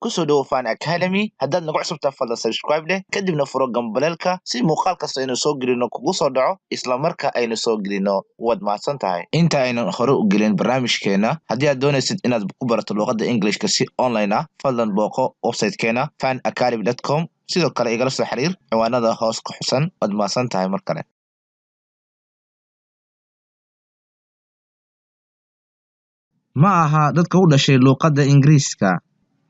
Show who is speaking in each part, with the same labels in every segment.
Speaker 1: Kusoo dhowo Fan Academy. Haddaad nagu cusubtahay, fadlan subscribe leh, kadibna furo gambaleelka si muuqaal kasta aynu soo gelino kugu soo dhaco isla marka aynu soo gelino. Waad mahadsan tahay. Inta aynan hore u gelin barnaamijkeena, haddii aad doonaysid inaad ku barato luuqadda Englishka si online ah, fadlan booqo websitekeena fanacademy.com. Sidoo kale igala soo xiriir ciwaanada hoos ku xusan. Waad mahadsan tahay mar kale. Ma aha dadka u dhashay luuqadda Ingiriiska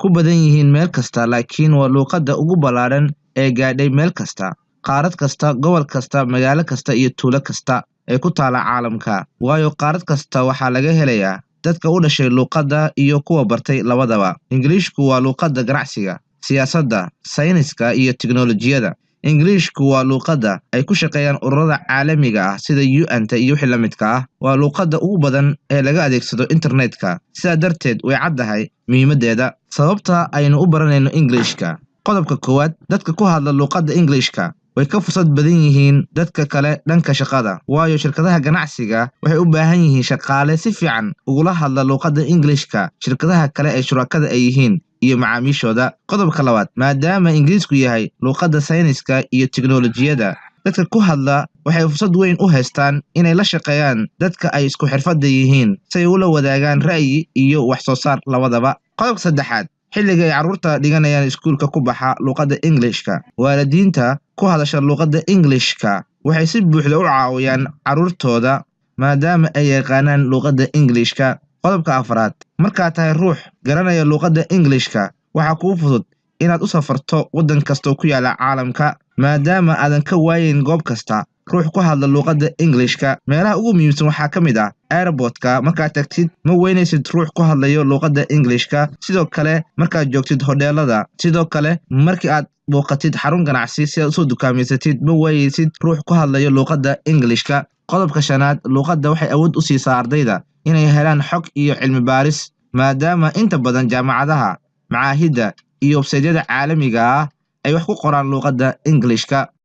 Speaker 1: ku badan yihiin meel kasta, laakiin waa luuqadda ugu ballaadhan ee gaadhay meel kasta, qaarad kasta, gobol kasta, magaalo kasta iyo tuulo kasta ee ku taala caalamka, waayo qaarad kasta waxaa laga helayaa dadka u dhashay luuqadda iyo kuwa bartay labadaba. Ingiliishku waa luuqadda ganacsiga, siyaasadda, sayniska iyo tiknolojiyadda. Ingiliishku waa luuqadda ay ku shaqeeyaan ururada caalamiga ah sida UN-ta iyo wixii la midka ah. Waa luuqadda ugu badan ee laga adeegsado internetka. Sidaa darteed way caddahay muhiimaddeeda. Sababta aynu u baranayno Englishka: qodobka koowaad, dadka ku hadla luuqadda Englishka way ka fursad badan yihiin dadka kale dhanka shaqada, waayo shirkadaha ganacsiga waxay u baahan yihiin shaqaale si fiican ugula hadla luuqadda Englishka shirkadaha kale ee shurakada ay yihiin iyo macaamiishooda. Qodobka labaad, maadaama Ingiriisku yahay luuqadda sayniska iyo tiknolojiyadda, dadka ku hadla waxay fursad weyn u haystaan inay la shaqeeyaan dadka ay isku xirfadda yihiin si ay ula wadaagaan ra'yi iyo wax soo saar labadaba. Qodobka saddexaad, xilliga ay carruurta dhiganayaan iskuulka ku baxa luuqadda Englishka, waalidiinta ku hadasha luuqadda Englishka waxay si buuxda u caawiyaan carruurtooda maadaama ay yaqaanaan luuqadda Englishka. Qodobka afraad, markaad tahay ruux garanaya luuqadda Englishka, waxaa kuu fudud inaad u safarto waddan kasta oo ku yaala caalamka, maadaama aadan ka waayeyn goob kasta ruux ku hadla luuqadda Englishka. Meelaha ugu muhiimsan waxaa ka mid ah airportka. Markaad tagtid, ma weynaysid ruux ku hadlayo luuqadda Englishka. Sidoo kale markaad joogtid hodheelada, sidoo kale markii aad booqatid xarun ganacsi si aad usoo dukaameysatid, ma waayeysid ruux ku hadlayo luuqadda Englishka. Qodobka shanaad, luuqadda waxay awood u siisaa ardayda inay helaan xog iyo cilmi baaris, maadaama inta badan jaamacadaha, macaahidda iyo websaytyada caalamiga ah ay wax ku qoraan luuqadda Englishka.